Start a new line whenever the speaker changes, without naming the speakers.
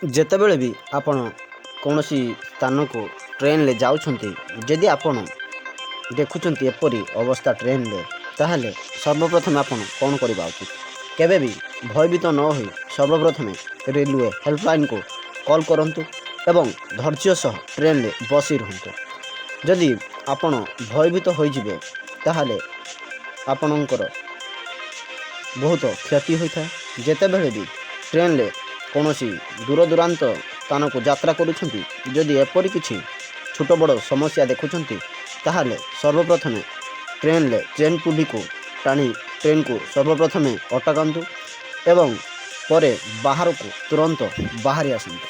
ଯେତେବେଳେ ବି ଆପଣ କୌଣସି ସ୍ଥାନକୁ ଟ୍ରେନ୍ରେ ଯାଉଛନ୍ତି, ଯଦି ଆପଣ ଦେଖୁଛନ୍ତି ଏପରି ଅବସ୍ଥା ଟ୍ରେନ୍ରେ, ତାହେଲେ ସର୍ବପ୍ରଥମେ ଆପଣ କ'ଣ କରିବା ଉଚିତ? କେବେ ବି ଭୟଭୀତ ନ ହୋଇ ସର୍ବପ୍ରଥମେ ରେଲୱେ ହେଲ୍ପଲାଇନ୍କୁ କଲ୍ କରନ୍ତୁ ଏବଂ ଧୈର୍ଯ୍ୟ ସହ ଟ୍ରେନ୍ରେ ବସି ରୁହନ୍ତୁ। ଯଦି ଆପଣ ଭୟଭୀତ ହୋଇଯିବେ, ତାହେଲେ ଆପଣଙ୍କର ବହୁତ କ୍ଷତି ହୋଇଥାଏ। ଯେତେବେଳେ ବି ଟ୍ରେନ୍ରେ କୌଣସି ଦୂରଦୂରାନ୍ତ ସ୍ଥାନକୁ ଯାତ୍ରା କରୁଛନ୍ତି, ଯଦି ଏପରି କିଛି ଛୋଟ ବଡ଼ ସମସ୍ୟା ଦେଖୁଛନ୍ତି, ତାହେଲେ ସର୍ବପ୍ରଥମେ ଟ୍ରେନ୍ରେ ଚେନ୍ ପୁଲିକୁ ଟାଣି ଟ୍ରେନ୍କୁ ସର୍ବପ୍ରଥମେ ଅଟକାନ୍ତୁ ଏବଂ ପରେ ବାହାରକୁ ତୁରନ୍ତ ବାହାରି ଆସନ୍ତୁ।